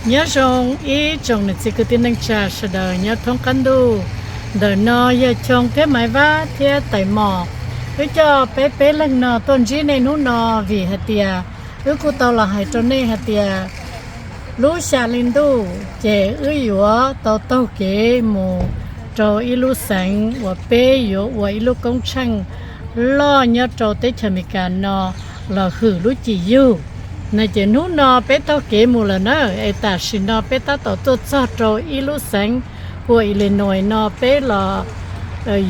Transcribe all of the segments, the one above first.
Nyob zoo ib tsoom niam txiv kwv tij neej tsa sawv daws nyob thoob qab ntuj. Ntawm no yog Choo thiab Maiv Vab thiab Tais Mos. Wb coj peb peb leeg no tuaj ntsib nej hnub no vim hais tias wb kuj tau los hais rau nej hais tias lub xya li ntuj ces wb yuav tau taug kev mus rau ib lub xeev uas peb yuav ua ib lub koob tsheej loj nyob rau teb chaws Amelikas no los hwm lub cim yug no. Ces hnub no peb taug kev mus lawm na, es tam sim no peb tab tom tuaj txog rau ib lub xeev ua Illinois no, peb los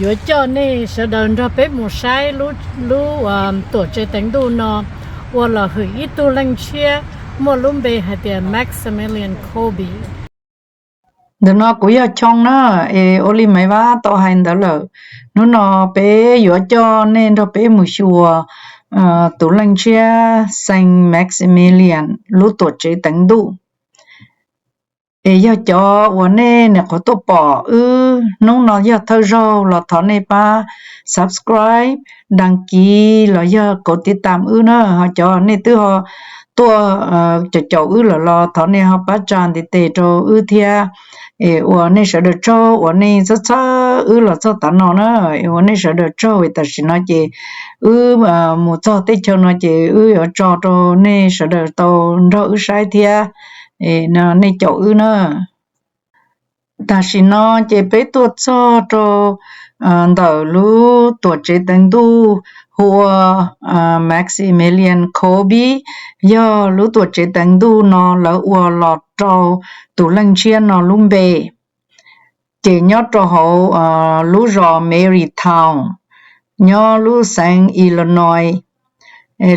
yuav coj nej sawv daws nrog peb mus saib lub tuam tsev teev ntuj no ua los hwm ib tug leej ntshiab muaj lub npe hais tias Maximilian Kolbe. Ntawm no kuv yog Choo na, es ua li Maiv Vab tau hais ntawd lawm, hnub no peb yuav coj nej nrog peb mus xyuas tus leej ntshiab Saint Maximilian lub tuam tsev teev ntuj. Es yog cov uas nej nyuam qhuav tuaj pom wb hnub no yog thawj zaug los thov nej pab subscribe, đăng ký los yog kov tiv tam wb na. Ho cov nej twb ho tuaj caum caum wb lawm los thov nej ho pab tsa ntiv tes rau wb thiab. Es ua nej sawv daws tsaug uas nej txhawb txhawb wb los txog tav no na. Ua nej sawv daws tsaug, tam sim no ces wb mus txog teb chaws no ces wb yuav tso rau nej sawv daws tau nrog wb saib thiab. Nej caum wb na. Tam sim no ces peb tuaj txog rau ntawm lub tuam tsev teev ntuj hu ua Maximilian Kolbe, yog lub tuam tsev teev ntuj no lawv ua los rau tus leej ntshiab no lub npe. Ces nyob rau hauv lub zos Marytown, nyob lub xeev Illinois,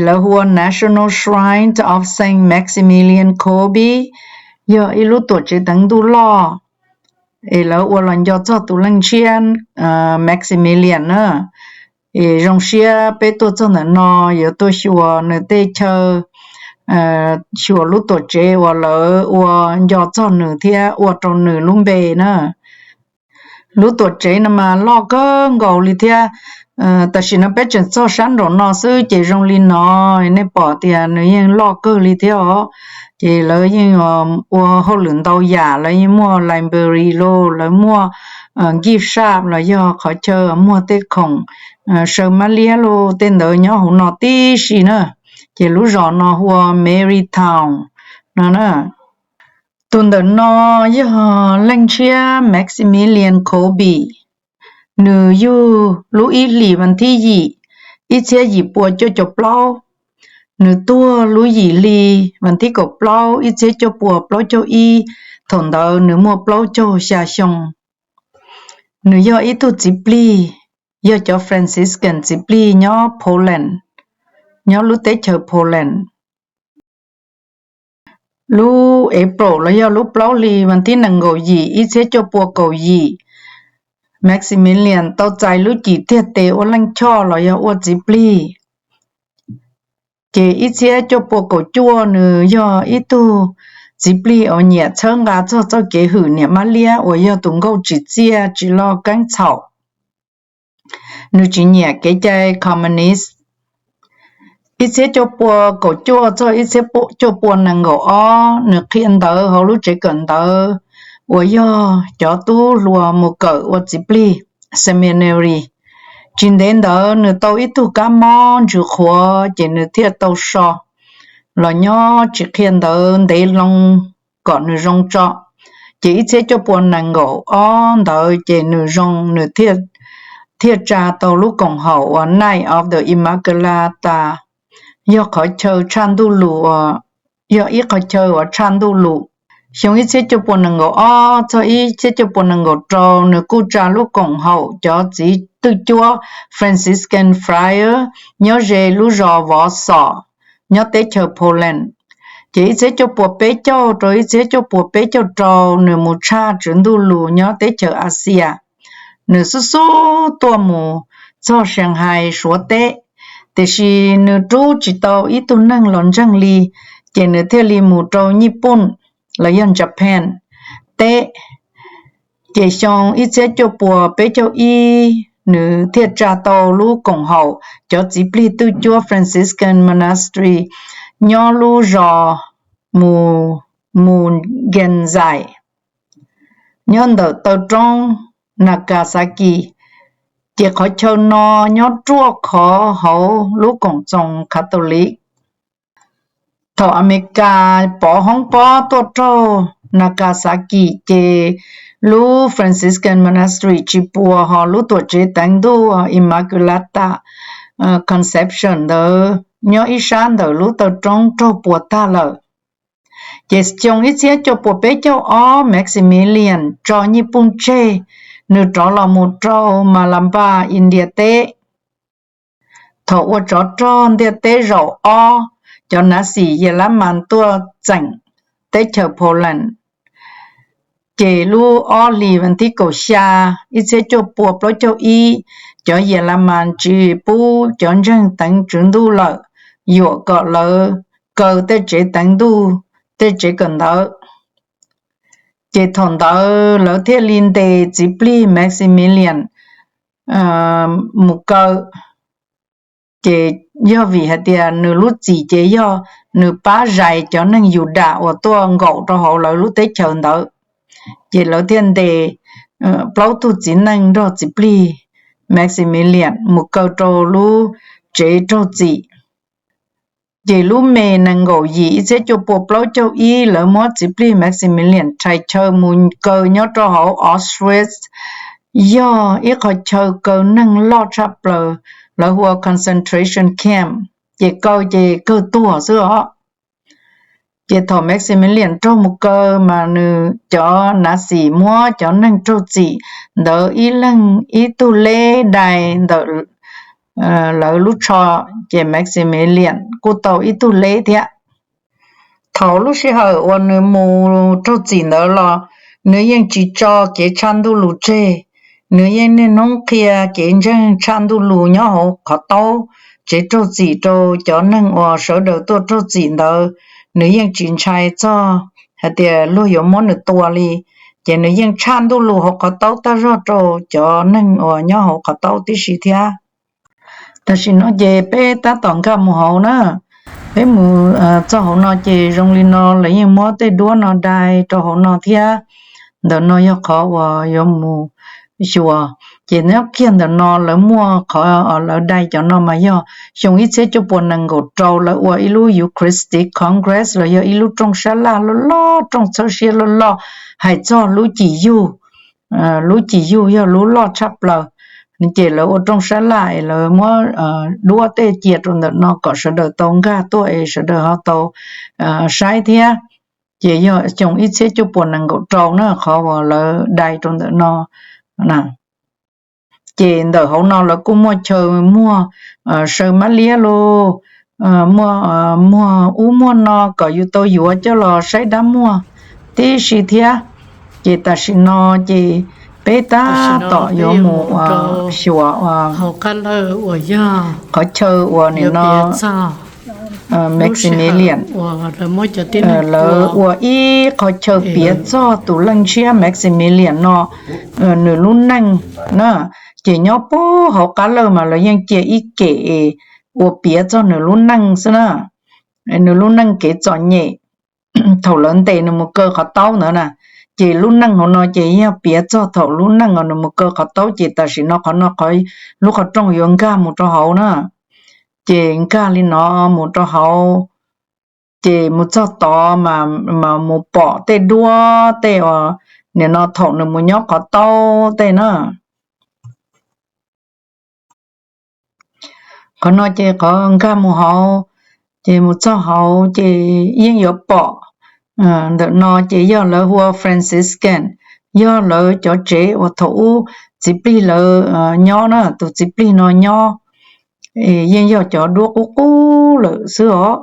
lawv hu ua National Shrine of Saint Maximilian Kolbe, yog ib lub tuam tsev teev ntuj loj es lawv ua los nco txog tus leej ntshiab Maximilian na. Es zoo siab peb tuaj txog ntawm no yuav tuaj xyuas nws tej chaw, xyuas lub tuam tsev uas lawv ua nco txog nws thiab ua rau nws lub npe na. Lub tuam tsev no mas loj kawg nkaus li thiab. Tam sim no peb tseem txog sab nraum no xwb ces zoo li no, nej pom tias nws yeej loj kawg li thiab os. Ces lawv yeej ua hauj lwm ntau yam, lawv yeej muaj library los, lawv muaj gift shop los yog qhov chaw muag tej khoom saw mab liab los tej ntawd nyob hauv no tib si na. Ces lub zos no hu ua Marytown no na. Tus ntawm no yog leej ntshiab Maximilian Kolbe. Nws yug lub ib hlis vas thib yim ib txhiab yim pua cuaj caum plaub. Nws tuag lub yim hli vas thib kaum plaub ib txhiab cuaj pua plaub caug ib. Thaum ntawd nws muaj plaub caug xya xyoo. Nws yog ib tug txiv plig, yog cov Franciscan txiv plig nyob Poland, nyob lub teb chaws Poland. Lub April los yog lub plaub hli vas thib nees nkaum yim ib txhiab cuaj pua kaum yim, Maximilian tau txais lub cim tiag tes ua leej choj los yog ua txiv plig. Ces ib txhiab cuaj pua kaum cuaj nws yog ib tug txiv plig uas nyiam txhawb nqa txog txoj kev hwm niam mab liab uas yog tus nkauj tsim txiaj tsis loj keeb txhaum. Nws tsis nyiam kev cai communist. Ib txhiab cuaj pua kaum cuaj txog ib txhiab cuaj pua nees nkaum ob nws qhia ntawv hauv lub tsev kawm ntawv uas yog cov tub hluas mus kawm ua txiv plig seminary. Tsis ntev ntawd nws tau ib tug kab mob ntsws qhuav ces nws thiaj tau so los nyob tsis qhia ntawv ntev loo kom nws zoo tso. Ces ib txhiab cuaj pua nees nkaum ob ntawd ces nws zoo, nws thiaj tsa tau lub koom haum uas Night of the Immaculata, yog qhov chaw tshaj ntuj lus, yog ib qhov chaw uas tshaj ntuj lus. Xyoo ib txhiab cuaj pua nees nkaum ob txog ib txhiab cuaj pua nees nkaum rau nws kuj tsa lub koom haum cov txiv twj cuab Franciscan Friar nyob ze lub zos Vov Xos nyob teb chaws Poland. Ces ib txhiab cuaj pua peb caug rau ib txhiab cuaj pua peb caug rau nws mus tshaj tswv ntuj lus nyob teb chaws Asia. Nws xub xub tuaj mus txog Shanghai Suav teb, tiam sis nws rub tsis tau ib tug neeg los ntseeg li, ces nws thiaj li mus rau Nyij Pooj los yog Japan teb. Ces xyoo ib txhiab cuaj pua peb caug ib nws thiaj tsa tau lub koom haum cov txiv plig twj cuab Franciscan Monastery nyob lub zos mus Mugenzi nyob ntawm taw roob Nagasaki, ces qhov chaw no nyob ruaj khov hauv lub Koom Txoos Catholic. Thaum Amelikas pov hoob pob tuaj raug Nagasaki, ces lub Franciscan Monastery tsis puas, ho lub tuam tsev teev ntuj Immaculata Conception ntawd nyob ib sab ntawm lub taw roob raug puas tag lawm. Ces xyoo ib txhiab cuaj puas peb caug ob, Maximilian tso nyij pooj tseg, nws rov los mus rau Malanpa, India teb. Thaum ua tsov rog ntiaj teb zaum ob, cov Nazi Yelamas tuaj txeem teb chaws Poland, ces lub ob hlis vas thib kaum xya ib txhiab cuaj puas plaub caug ib, cov Yelamas tsis pub cov ntseeg teev tswv ntuj lawm, yuam kom lawv kaw tej tsev teev ntuj, tej tsev kawm ntawv. Ces thaum ntawd lawv thiaj li ntes txiv plig Maximilian mus kaw. Ces yog vim hais tias nws lub txim ces yog nws pab zais cov neeg Yudas uas tuaj nkaum rau hauv lawv lub teb chaws ntawd. Ces lawv thiaj ntes plaub tug txiv neej nrog txiv plig Maximilian mus kaw rau lub tsev raug txim. Ces lub me nees nkaum yim ib txhiab cuaj puas plaub caug ib, lawv muab txiv plig Maximilian rhais chaw mus kaw nyob rau hauv Auschwitz, yog ib qho chaw kaw neeg loj tshaj plaws, lawv hu ua concentration camp, ces kaw ces kawg tuag xwb os. Ces thaum Maximilian raug mus kaw mas nws cov Nazi muab cov neeg raug txim ntawd ib leeg ib tug leb dai ntawm lawv lub tsho, ces Maximilian kuj tau ib tug leb thiab. Thaum lub sij hawm uas nws mus raug txim ntawd los nws yeej tsis tso kev tshaj ntuj lus tseg. Nws yeej niaj hnub qhia kev ntseeg tshaj ntuj lus nyob hauv qhov taub tsev raug txim rau cov neeg uas sawv daws tuaj raug txim ntawd. Nws yeej tsis ntshai txog hais tias luag yuav muab nws tua li, ces nws yeej tshaj ntuj lus hauv qhov taub tag zog rau cov neeg uas nyob hauv qhov taub tib si thiab. Tam sim no ces peb tab tom nkag mus hauv na, peb mus txog hauv no ces zoo li no lawv yeej muab tej duab no dai rau hauv no thiab. Ntawm no yog qhov uas yuav mus xyuas. Ces nyob kiag ntawm no lawv muaj qhov lawv dai cov no mas yog xyoo ib txhiab cuaj puas nees nkaum rau lawv ua ib lub Eucharistic Congress los yog ib lub rooj sab laj loj loj, rooj txhawb siab loj loj hais txog lub cim yug. Lub cim yug yog lub loj tshaj plaws, ces lawv ua rooj sab laj es lawv muab duab tej cia rau ntawm no kom sawv daws tau nkag tuaj es sawv daws ho tau saib thiab. Ces yog xyoo ib txhiab cuaj puas nees nkaum rau na qhov uas lawv dai rau ntawm no. Ces ntawm hauv no lawv kuj muaj chaw muag saw mab liab los, muag ub muag no kom yus tau yuav coj los saib dab muag tib si thiab. Ces tam sim no ces peb tab tom yuav mus xyuas qhov chaw uas nim no Maximilian lawv ua ib qho chaw piav txog tus leej ntshiab Maximilian no nws lub neej na. Ces nyob puag hauv qab lawj mas lawv yeej cia ib kem ua piav txog nws lub neej xwb na, nws lub neej kev txom nyem thaum lawv ntes nws mus kaw qhov taub ntawd na. Ces lub neej hauv no ces yog piav txog thaum lub neej uas nws mus kaw qhov taub. Ces tam sim no qhov no lub qhov rooj yuav nkag mus rau hauv na. Ces nkag li no mus rau hauv, ces mus txog tod mas mus pom tej duab tej uas nim no thaum nws mus nyob qhov taub tej na. Qhov no ces qhov nkag mus hauv, ces mus txog hauv ces yeej yuav pom. Ntawm no ces yog lawv hu ua Franciscan, yog lawv cov tsev uas thaum ub txiv plig lawv nyob na, tus txiv plig no nyob, yeej yog cov duab qub qub lawm xwb os.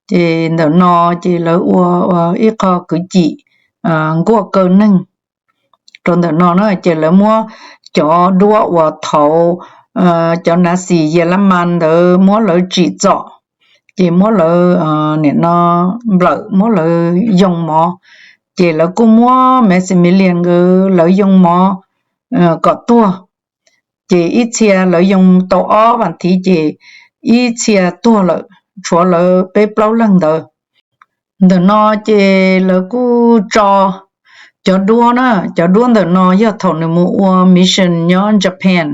Ces ntawm no ces lawv ua ib qho kwv cim nkuaj kaw neeg rau ntawm no na. Ces lawv muab cov duab uas thaum cov Nazi Yelamas ntawd muab lawv tsim txom, ces muab lawv nim no nplawm, muab lawv yoo mov, ces lawv kuj muab Maximilian nkawd lawv yoo mov kom tuag. Ces ib txhia lawv yoo tau ob vas thiv ces ib txhia tuag lawm, tshuav lawv peb plaub leeg ntawd. Ntawm no ces lawv kuj tso cov duab na, cov duab ntawm no yog thaum nws mus ua mission nyob Japan,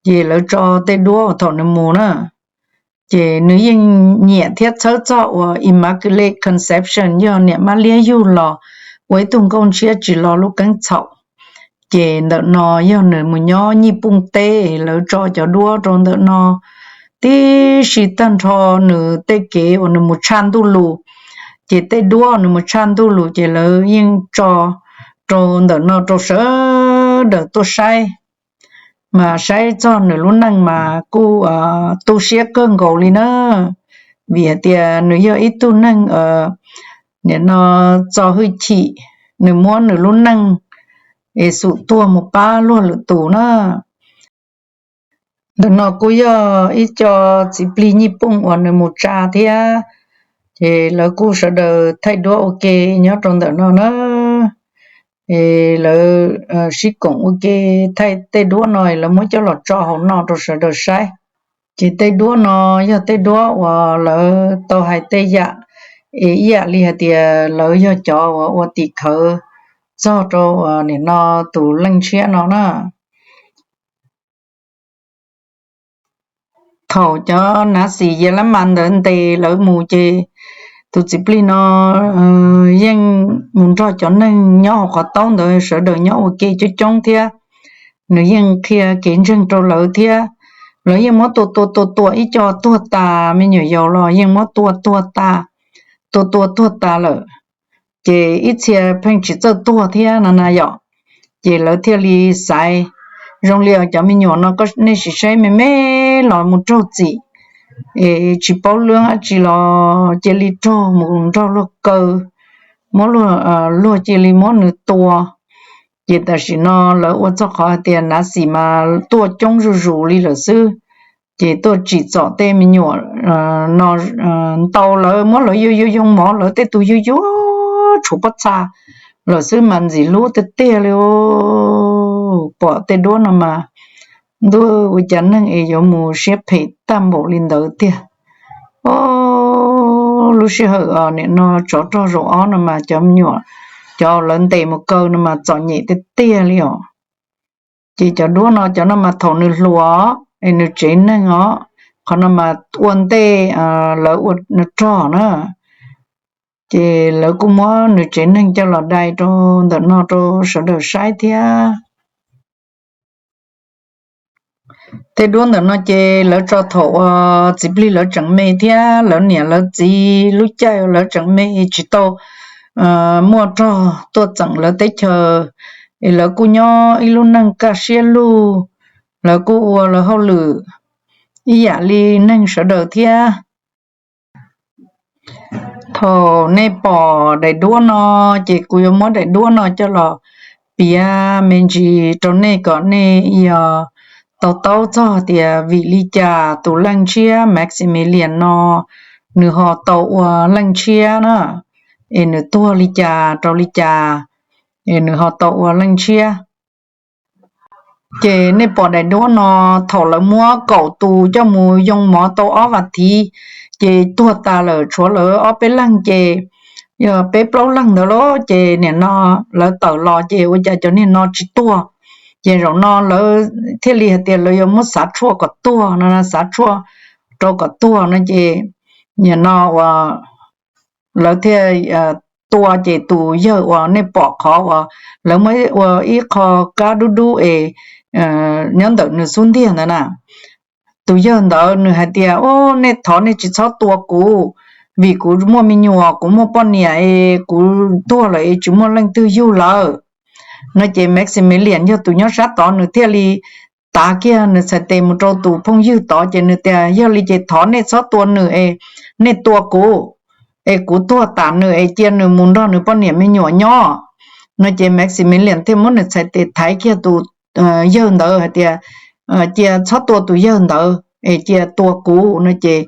ces lawv tso tej duab uas thaum nws mus na. Ces nws yeej nyiam thiab txhawb txog uas Immaculate Conception, yog niam mab liab yug los ua ib tug nkauj ntshiab tsis lo lub keeb txhaum. Ces ntawm no yog nws mus nyob Nyij Pooj teb, lawv tso cov duab rau ntawm no tib si tag nrho nws tej kev uas nws mus tshaj ntuj lus. Ces tej duab nws mus tshaj ntuj lus ces lawv yeej tso rau ntawm no rau sawv daws tuaj saib, mas saib txog nws lub neej mas kuj tu siab kawg nkaus li na, vim hais tias nws yog ib tug neeg nim no txo hwj chim, nws muab nws lub neej es xum tuag mus pab luag lwm tus na. Ntawm no kuj yog ib co txiv plig Nyij Pooj uas nws mus tsa thiab, ces lawv kuj sawv daws thaij duab ua ke nyob rau ntawm no na. Lawv sib koom ua ke thaij tej duab no lawv muab coj los tso hauv no rau sawv daws saib. Ces tej duab no yog tej duab uas lawv tau hais tej yam es ib yam li hais tias lawv yog cov uas ua tim khawv txog rau nim no tus Leej Ntshiab no na. Thaum cov nav xis Yelemas ntawd ntes lawv mus ces tus txiv plig no yeej mus nrog cov neeg nyob hauv qhov taub ntawd sawv daws nyob ua ke coob coob thiab. Nws yeej qhia kev ntseeg rau lawv thiab. Lawv yeej muab tua tua tua tua ib co tuag tas, me nyuam yaus los yeej muab tua tuag tas, tua tua tuag tas lawm. Ces ib txhia pheej tsis txawj tuag thiab no na yom. Ces lawv thiaj li xaiv, zoo li cov me nyuam no nej sim saib me me los mus raug txim es tsis paub lwb dab tsi los cia li raug mus nrog luag kaw, muab luag, luag cia li muab nws tua. Ces tam sim no lawv ua txog qhov hais tias nav xis mas tuaj coob zuj zus li lawm xwb, ces tuaj tsim txom tej me nyuam no ntau, lawv muab lawv yoo yoo mov, lawv tej tus yuag yuag tshuav pob txha lawm xwb mas ntxim hlub tiag tiag li. Pom tej duab no mas ntuj, ua cas neeg es yuav mus siab phem tag npaum li ntawd tiag. Lub sij hawm nim no tsov rog zaum ob no mas cov me nyuam, cov lawv ntes mus kaw no mas txom nyem tiag tiag li os. Ces cov duab no, cov no mas thaum nws hluas es nws tsev neeg os, qhov no mas ua ntej lawv ua rog na. Ces lawv kuj muab nws tsev neeg coj los dai rau ntawm no rau sawv daws saib thiab. Tej duab ntawm no ces lawv tso thaum uas txiv plig lawv tseem me thiab lawv niam lawv txiv lub caij lawv tseem me tsis tau muaj rog tuaj txeem lawv teb chaws, es lawv kuj nyob ib lub neej kaj siab lug, lawv kuj ua lawv hauj lwm ib yam li neeg sawv daws thiab. Thaum nej pom daim duab no, ces kuv yuav muab daim duab no coj los piav me ntsis rau nej kom nej yog to taub txog tias vim li cas tus leej ntshiab Maximilian no nws ho tau ua leej ntshiab na, es nws tuag li cas rau li cas, es nws ho tau ua leej ntshiab. Ces nej pom daim duab no, thaum lawv muab kaum tus coj mus yoo mov tau ob vas thiv, ces tuag tas lawm, tshuav lawv ob peb leeg, ces yog peb plaub leeg ntawd lauj. Ces nim no lawv tawm los ces ua cas cov niag no tsis tuag. Ces zaum no lawv thiaj li hais tias lawv yuav muab xav tshuaj kom tuag no, xav tshuaj rau kom tuag no ces nim no uas lawv thiaj tua ces tus yawg uas nej pom qhov uas lawv muab ua ib qho kab dub dub es nyob ntawm nws xub ntiag ntawd na, tus yawg ntawd nws hais tias, Ub, nej thov nej tsis txhob tua kuv, vim kuv muaj me nyuam, kuv muaj poj niam es kuv tuag lawm es tsis muaj leej twg yug lawm no. Ces Maximilian yog tus nyob sab tod, nws thiaj li tav kiag nws txhais tes mus rau tus phooj ywg tod ces nws tias, Yog li ces thov nej txhob tua nws es nej tua kuv, es kuv tuag tas nws es cia nws mus nrog nws poj niam me nyuam nyob no. Ces Maximilian thiaj muab nws txhais tes thaiv kiag tus yawg ntawd hais tias, Cia txhob tua tus yawg ntawd es cia tua kuv no. Ces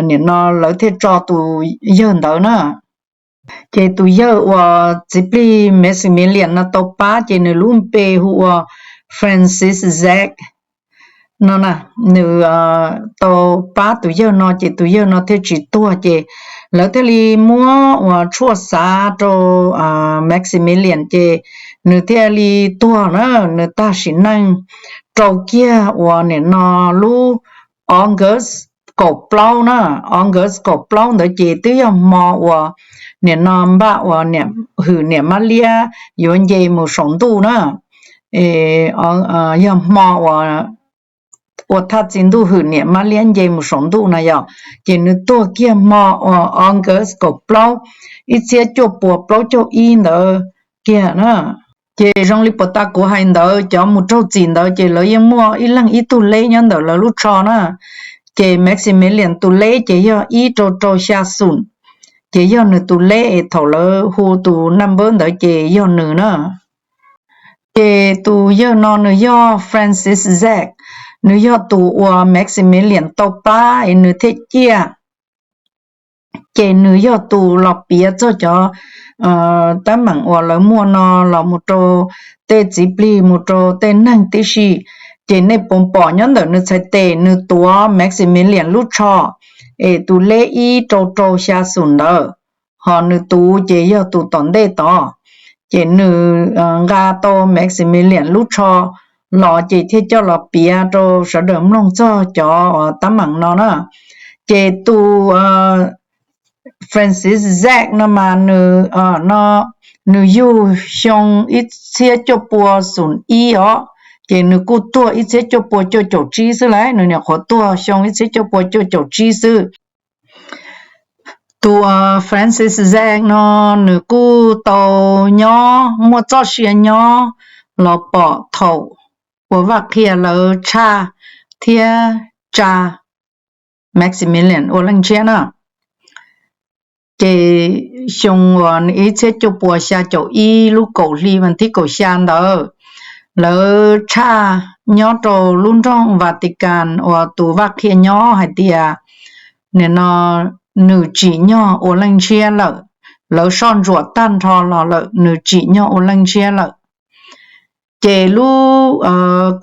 nim no lawv thiaj tso tus yawg ntawd na. Ces tus yawg uas txiv plig Maximilian no tau pab ces nws lub npe hu ua Francis Zek no na. Nws tau pab tus yawg no ces tus yawg no thiaj tsis tuag. Ces lawv thiaj li muab uas tshuaj xav rau Maximilian ces nws thiaj li tuag na, nws tag sim neej rau kiag uas nim no lub August kaum plaub na, August kaum plaub ntawd ces twb yog hmo uas nim no npaj uas hwm niam mab liab yuav nce mus saum ntuj na, yog hmo uas ua thaj txi ntuj hwm niam mab liab nce mus saum ntuj na yom, ces nws tuag kiag hmo uas August kaum plaub ib txhiab cuaj puas plaub caug ib ntawd kiag na. Ces zoo li puas tas kuv hais ntawd, cov mus raug txim ntawd ces lawv yeej muaj ib leeg ib tug leb nyob ntawm lawv lub tsho na. Ces Maximilian tus leb ces yog ib rau rau xya xum, ces yog nws tus leb es thaum lawv hu tus naj npawb ntawd ces yog nws na. Ces tus yawg no nws yog Francis Zek, nws yog tus uas Maximilian tau pab es nws thiaj ciaj. Ces nws yog tus los piav txog cov teeb meem uas lawv muaj no los mus rau tej txiv plig mus rau tej neeg tib si. Ces nej puas pom nyob ntawm nws txhais tes nws tuav Maximilian lub tsho es tus leb ib rau rau xya xum ntawd, ho nws tus ces yog tus tom ntej tod. Ces nws nqa tau Maximilian lub tsho los ces thiaj coj los piav rau sawv daws mloog txog cov teeb meem no na. Ces tus Francis Zek no mas nws, no, nws yug xyoo ib txhiab cuaj pua xum ib os, ces nws kuj tuag ib txhiab cuaj pua cuaj caum tsib xwb lauj, nws nyuam qhuav tuag xyoo ib txhiab cuaj pua cuaj caum tsib xwb. Tus Francis Zek no nws kuj tau nyob muaj txoj sia nyob los pom thaum uas Vaj Qhia lawv tshaj thiab tsa Maximilian ua leej ntshiab na. Ces xyoo uas ib txhiab cuaj pua xya caum ib lub kaum hli vas thib kaum xya ntawd, lawv tshaj nyob rau lub nroog Vatican uas tus Vaj Qhia nyob hais tias nim no nws tsim nyog ua leej ntshiab lawm, lawv soj ntsuam tag nrho los lawm nws tsim nyog ua leej ntshiab lawm. Ces lub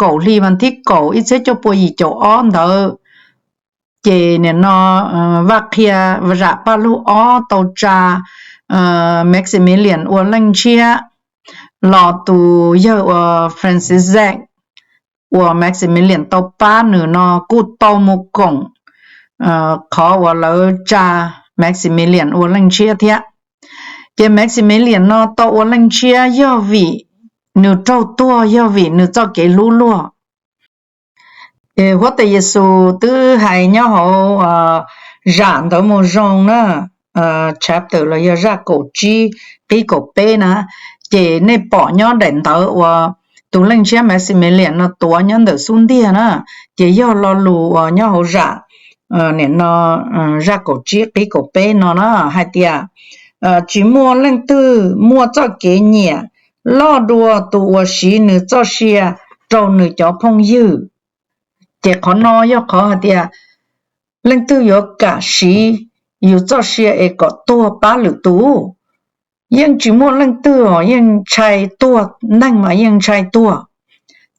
kaum hli vas thib kaum ib txhiab cuaj pua yim caum ob ntawd, ces nim no Vaj Qhia zam paj lug ob tau tsa Maximilian ua leej ntshiab los tus yawg uas Francis Zek uas Maximilian tau pab nws no kuj tau mus koom qhov uas lawv tsa Maximilian ua leej ntshiab thiab. Ces Maximilian no tau ua leej ntshiab yog vim nws raug tuag yog vim nws txoj kev hlub luag. Huab tais Yexus twb hais nyob hauv zam ntawv mus zoo na, chapter los yog zaj kaum tsib qib kaum peb na, ces nej pom nyob daim ntawv uas tus leej ntshiab Maximilian no tuav nyob ntawm xub ntiag na, ces yog lo lus uas nyob hauv zam nim no zaj kaum tsib qib kaum peb no na hais tias tsis muaj leej twg muaj txoj kev nyiam loj dua tus uas siv nws txoj sia rau nws cov phooj ywg. Ces qhov no yog qhov hais tias leej twg yuav kam siv yus txoj sia es kom tuag pab lwm tus. Yeej tsis muaj leej twg os, yeej ntshai tuag, neeg mas yeej ntshai tuag.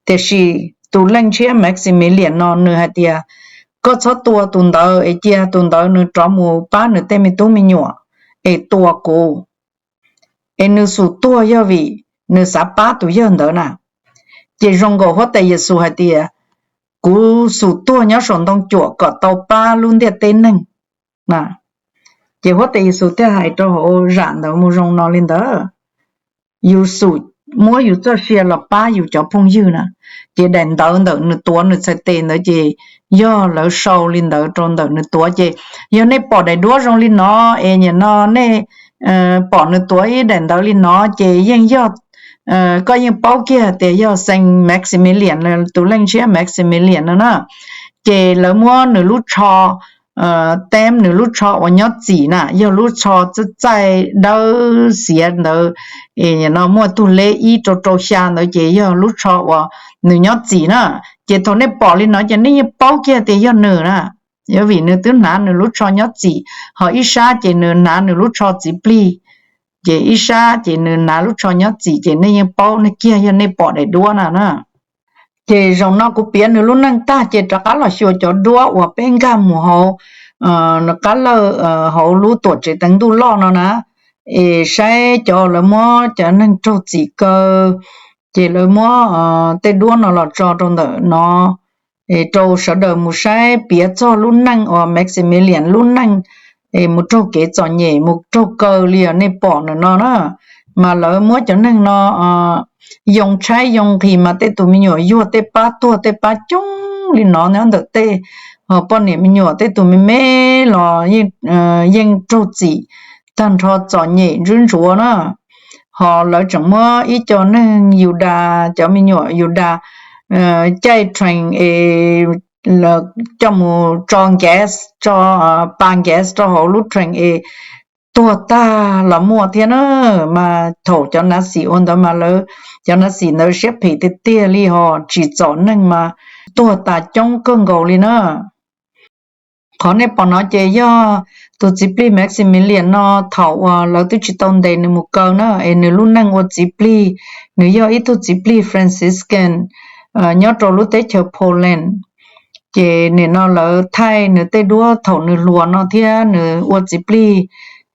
Tiam sis tus leej ntshiab Maximilian no nws hais tias koj txhob tua tus ntawd es cia tus ntawd nws rov mus pab nws tej me tub me nyuam es tua kuv. Es nws xum tuag yog vim nws xav pab tus yawg ntawd na. Ces zoo nkaus huab tais Yexus hais tias kuv xum tuag nyob saum ntoo cuam kom tau pab lub ntiaj teb neeg. Ces huab tais Yexus thiaj hais rau hauv zam ntawv mus zoo no li ntawd, yus xum muab yus txoj sia los pab yus cov phooj ywg na. Ces daim ntawv ntawm nws tuav nws txhais tes ntawd ces yog lawv sau li ntawd rau ntawm nws tuav. Ces yog nej pom daim duab zoo li no es nim no nej pom nws tuav ib daim ntawv li no ces yeej yog koj yeej paub kiag tias yog Saint Maximilian, tus leej ntshiab Maximilian no na. Ces lawv muab nws lub tsho, teb nws lub tsho uas nyob txim na, yog lub tsho txaij dawb xiav ntawd, no muaj tug leb ib rau rau xya ntawd ces yog lub tsho uas nws nyob txim na. Ces thaum nej pom li no ces nej yeej paub kiag tias yog nws na, yog vim nws twb hnav nws lub tsho nyob txim, ho ib sab ces nws hnav nws lub tsho txiv plig, ces ib sab ces nws hnav lub tsho nyob txim, ces nej yeej paub kiag yog nej pom daim duab na na. Ces zaum no kuv piav nws lub neej tag ces rov qab los xyuas cov duab uas peb nkag mus hauv nws qab lawj hauv lub tuam tsev teev ntuj loj no na, es saib cov lawv muab cov neeg raug txim kaw, ces lawv muab tej duab no los tso rau ntawm no, es rau sawv daws mus saib piav txog lub neej uas Maximilian lub neej, es mus raug kev txom nyem mus raug kaw li os nej pom ntawm no na. Mas lawv muab cov neeg no yoo tshaib yoo nqhis mas tej tus me nyuam yuag tej pab tuag tej pab coob li no nyob ntawm tej, ho poj niam me nyuam tej tus me me los yeej raug txim tag nrho txom nyem ntsuab ntsuav na. Ho lawv tseem muab ib co neeg Yudas cov me nyuam Yudas caij train es coj mus tso gas, tso pa gas rau hauv lub train es tuag tag los muaj thiab na. Mas thaum cov nav xim ua ntawd mas lawv, cov nav xim ntawd siab phem tiag tiag li ho tsim txom neeg mas tuag tas coob kawg nkaus li na. Qhov nej pom no ces yog tus txiv plig Maximilian no thaum uas lawv twb tsis tau ntes nws mus kaw na, es nws lub neej ua txiv plig, nws yog ib tug txiv plig Franciscan nyob rau lub teb chaws Poland. Ces nim no lawv thaij nws tej duab thaum nws hluas no thiab nws ua txiv plig,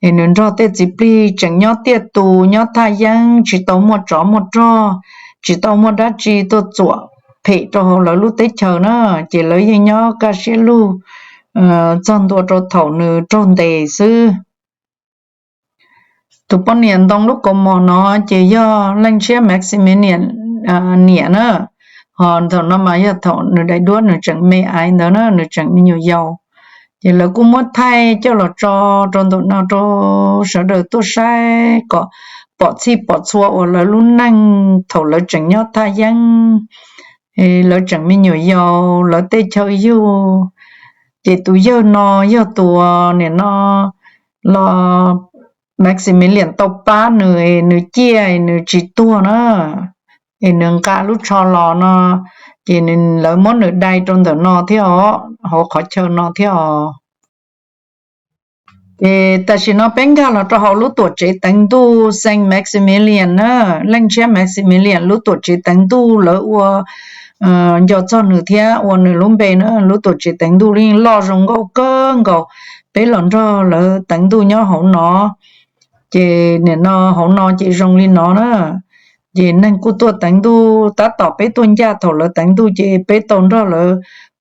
es nws nrog tej txiv plig tseem nyob tiaj tus nyob thaj yeeb tsis tau muaj tsov muaj rog, tsis tau muaj dab tsi tuaj txuam phem rau hauv lawv lub teb chaws na, ces lawv yeej nyob kaj siab lug txog ntua rau thaum nws raug ntes xwb. Tus poj niam ntoo lub kaus mom no ces yog Leej Ntshiab Maximilian niam na, ho thaum no mas yog thaum nws daim duab nws tseem me aiv ntawd na, nws tseem me nyuam yaus. Ces lawv kuj muab thaij coj los tso rau ntawm no rau sawv daws tuaj saib kom pom txhij pom txhua uas lawv lub neej thaum lawv tseem nyob thaj yeeb, lawv tseem me nyuam yaus lawv tej chaw yug. Ces tus yawg no yog tus nim no los Maximilian tau pab nws, nws ciaj nws tsis tuag na, es nws nqa lub tsho los no, ces lawv muab nws dai rau ntawm no thiab os, hauv qhov chaw no thiab os. Ces tam sim no peb nkag los rau hauv lub tuam tsev teev ntuj Saint Maximilian na, Leej Ntshiab Maximilian lub tuam tsev teev ntuj lawv ua nco txog nws thiab ua nws lub npe na, lub tuam tsev teev ntuj yeej loj zoo nkauj kawg nkaus, peb los nrog lawv teev ntuj nyob hauv no. Ces nim no hauv no ces zoo li no na, ces neeg kuj tuaj teev ntuj, tab tom peb tuaj ncaj thaum lawv teev ntuj ces peb tau nrog lawv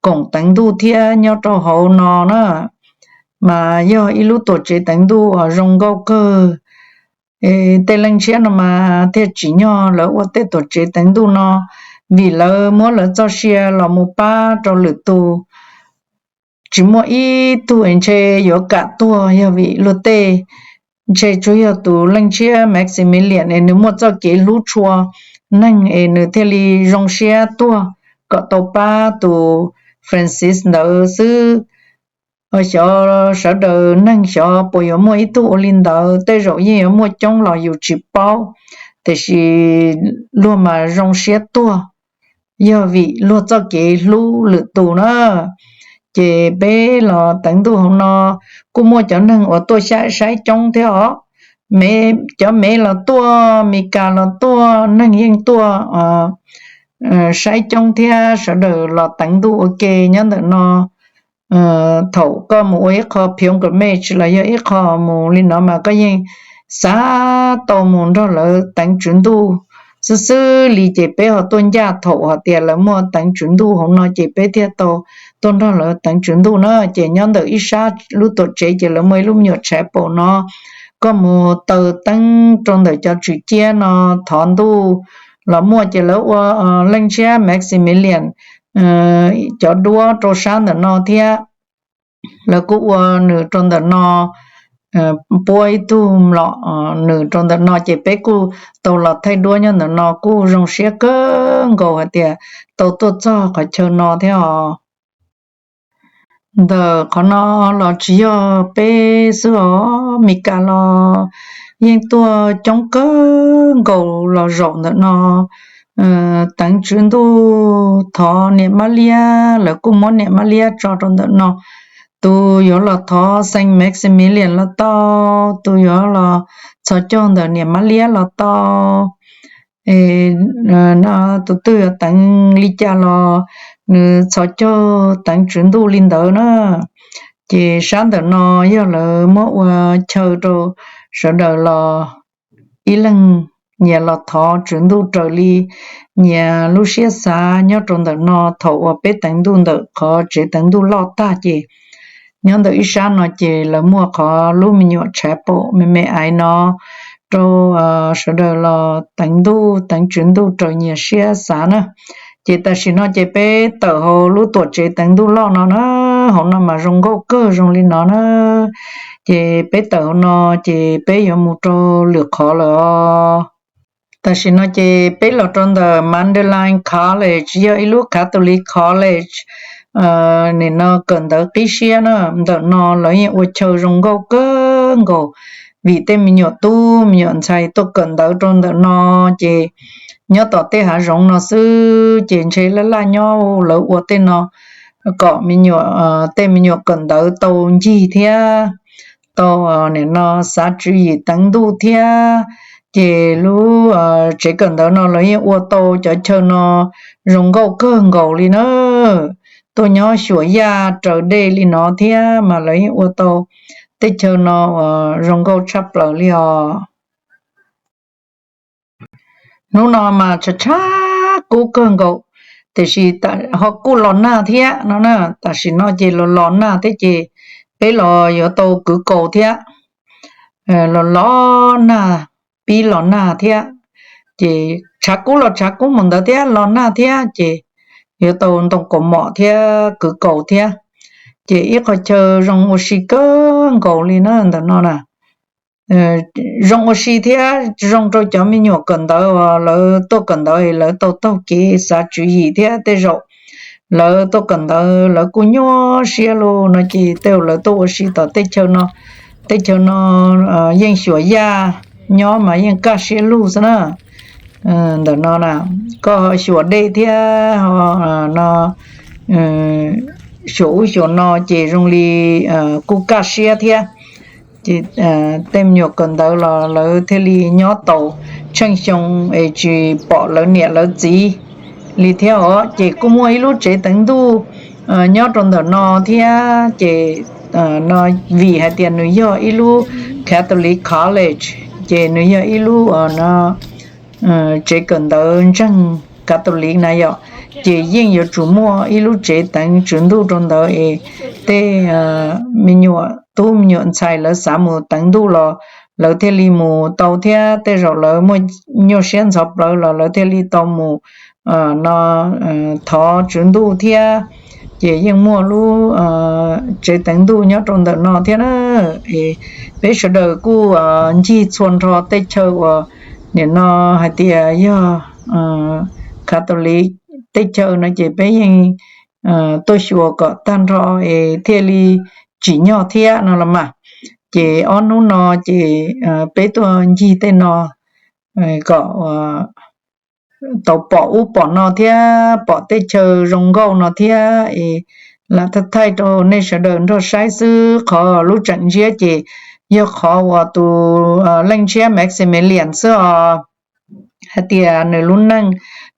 koom teev ntuj thiab nyob rau hauv no na. Mas yog ib lub tuam tsev teev ntuj uas zoo nkauj kawg. Tej Leej Ntshiab no mas thiaj tsim nyog lawv ua tej tuam tsev teev ntuj no, vim lawv muab lawv txoj sia los mus pab rau lwm tus. Tsis muaj ib tug es ntshe yuav kam tuag yog vim luag tej, ntshe tsuas yog tus Leej Ntshiab Maximilian es nws muaj txoj kev hlub tshua neeg es nws thiaj li zoo siab tuag kom tau pab tus Francis ntawd xwb. Xyov sawv daws neeg xyov puas yuav muaj ib tug ua li ntawd, tej zaum yeej yuav muaj coob los yus tsis paub, tiam sis luag mas zoo siab tuag yog vim luag txoj kev hlub lwm tus na. Ces peb los teev ntuj hauv no kuj muaj cov neeg uas tuaj saib coob thiab os. Cov Mev los tuaj, Mis Kas los tuaj, neeg yeej tuaj saib coob thiab sawv daws los teev ntuj ua ke nyob ntawm no. Thaum koj mus ua ib qho phiv ka mej tsis los yog ib qho mus li no mas koj yeej xav tau mus nrog lawv teev tswv ntuj xwb xwb li. Ces peb ho tuaj ncaj thaum hais tias lawv muaj teev tswv ntuj hauv no ces peb thiaj tau tuaj nrog lawv teev tswv ntuj na. Ces nyob ntawm ib sab lub tuam tsev ces lawv muaj ib lub me nyuam chapel no, koj mus taws teeb rau ntawm cov tswm ciab no thov ntuj los muaj. Ces lawv ua Leej Ntshiab Maximilian cov duab rau sab ntawm no thiab. Lawv kuj ua nws rau ntawm no, puab ib tug los nws rau ntawm no ces peb kuj tau los thaij duab nyob ntawm no kuj zoo siab kawg nkaus hais tias tau tuaj txog qhov chaw no thiab os. Ntawm qhov no los tsis yog peb xwb os, Mis Kas los yeej tuaj coob kawg nkaus los zaum ntawm no teev tswv ntuj thov niam Mab Liab, lawv kuj muab niam Mab Liab tso rau ntawm no. Tus yuav los thov Saint Maximilian los tau, tus yuav los txhos caug ntawm niam Mab Liab los tau. Tus twg yuav teev li cas los nws txhos caug teev tswv ntuj li ntawd na. Ces sab ntawm no yog lawv muab ua chaw rau sawv daws los ib leeg nyias los thov tswv ntuj raws li nyias lub siab xav nyob rau ntawm no. Thaum uas peb teev ntuj ntawm qhov tsev teev ntuj loj tag ces nyob ntawm ib sab no ces lawv muaj qhov lub me nyuam tshav pom me me aiv no rau sawv daws los teev ntuj teev tswv ntuj raws nyias siab xav na. Ces tam sim no ces peb tawm hauv lub tuam tsev teev ntuj loj no na, hauv no mas zoo nkauj kawg zoo li no na. Ces peb tawm hauv no ces peb yuav mus rau lwm qhov lawm os. Tam sim no ces peb los rau ntawm Mundelein College, yog ib lub Catholic college, nim no kawm ntawv qib siab na. Ntawm no lawv yeej ua chaw zoo nkauj kawg nkaus, vim tej me nyuam tub me nyuam ntxhais tuaj kawm ntawv rau ntawm no ces nyob tom tej hav zoov no xwb ces ntshe laj laj nyob lawv ua tej no kom me nyuam, tej me nyuam kawm ntawv tau ncig thiab tau nim no xav tswv yim teev ntuj thiab. Ces lub tsev kawm ntawv no lawv yeej ua tau cov chaw no zoo nkauj kawg nkaus li na. Tuaj nyob xyuas yaj raws dej li no thiab mas lawv yeej ua tau tej chaw no uas zoo nkauj tshaj plaws li os. Hnub no mas tshav tshav kub kawg nkaus, tiam sis ho kuj los nag thiab no na. Tam sim no ces los los nag thiab ces peb los yuav tau kwv kaus thiab. Los los nag, pib los nag thiab, ces tshav kub los tshav kub mus ntawd thiab los nag thiab ces yuav tau ntoo kaus mom thiab kwv kaus thiab. Ces ib qhov chaw zoo ua si kawg nkaus li na ntawm no na. Zoo ua si thiab zoo rau cov me nyuam kawm ntawv uas lawv tuaj kawm ntawv lawv tau taug kev xav tswv yim thiab tej zaum lawv tuaj kawm ntawv lawv kuj nyuaj siab los no ces tej zaum lawv tuaj ua si tom tej chaw no. Tej chaw no yeej xyuas yaj nyob mas yeej kaj siab lug xwb na. Ntawm no na, koj xyuas dej thiab no, xyuas ub xyuas no ces zoo li kuj kaj siab thiab. Ces tej me nyuam kawm ntawv los lawv thiaj li nyob tau tsheej xyoo es tsis pom lawv niam lawv txiv li thiab os. Ces kuj muaj ib lub tsev teev ntuj nyob rau ntawm no thiab. Ces no vim hais tias nws yog ib lub Catholic college, ces nws yog ib lub tsev kawm ntawv ntseeg Catholic na yom, ces yeej yuav tsum muaj ib lub tsev teev tswv ntuj rau ntawd es tej me nyuam tub me nyuam ntxhais lawv xav mus teev ntuj los lawv thiaj li mus tau thiab tej zaum lawv muaj nyuaj siab ntxhov plawv los lawv thiaj li tau mus no thov tswv ntuj thiab. Ces yeej muaj lub tsev teev ntuj nyob rau ntawm no thiab na. Peb sawv daws kuj ncig txhua nrho tej chaw uas nim no hais tias yog Catholic tej chaw no ces peb yeej tuaj xyuas kom tag nrho es thiaj li tsim nyog thiab no los mas. Ces ob hnub no ces peb tuaj ncig tej no kom tau pom ub pom no thiab pom tej chaw zoo nkauj no thiab es lam thaij thaij rau nej sawv daws nrog saib xwb. Qhov lub tseem ntsiab ces yog qhov uas tus leej ntshiab Maximilian xwb os, hais tias nws lub neej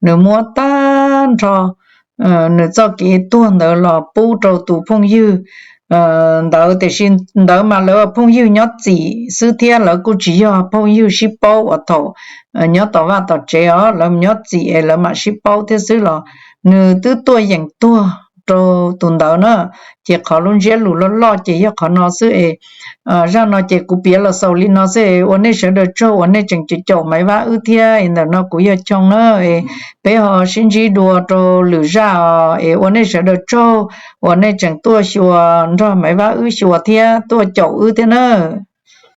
nws muab tag nrho nws txoj kev tuag ntawd los pub rau tus phooj ywg ntawd, tiam sis ntawd mas lawv phooj ywg nyob txim xwb thiab lawv kuj tsis yog phooj ywg sib paub uas thaum nyob tom vaj tom tsev os, lawv nyob txim es lawv mam sib paub thiab xwb los nws twb tuaj yeem tuag rau tus ntawd na. Ces qhov lub ntsiab lus loj loj ces yog qhov no xwb es zaj no ces kuv piav los xaus li no xwb es ua nej sawv daws tsaug uas nej tseem caum caum Maiv Vab wb thiab es ntawm no kuv yog Choo na. Peb ho sib ntsib dua rau lwm zaj os es ua nej sawv daws tsaug uas nej tseem tuaj xyuas nrog Maiv Vab wb xyuas thiab tuaj caum wb thiab na.